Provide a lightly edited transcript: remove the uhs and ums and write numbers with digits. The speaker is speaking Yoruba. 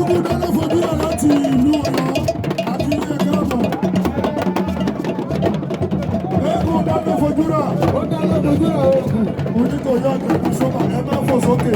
Eégún dáná fojú rà láti ìlú Ọ̀yọ́ àti ilé káàbọ̀. Eégún dáná fojú rà. Ó dáná fojú rà oògùn. Oníkòyí àgbẹ̀kú sọ́mà, ẹ má fò sókè.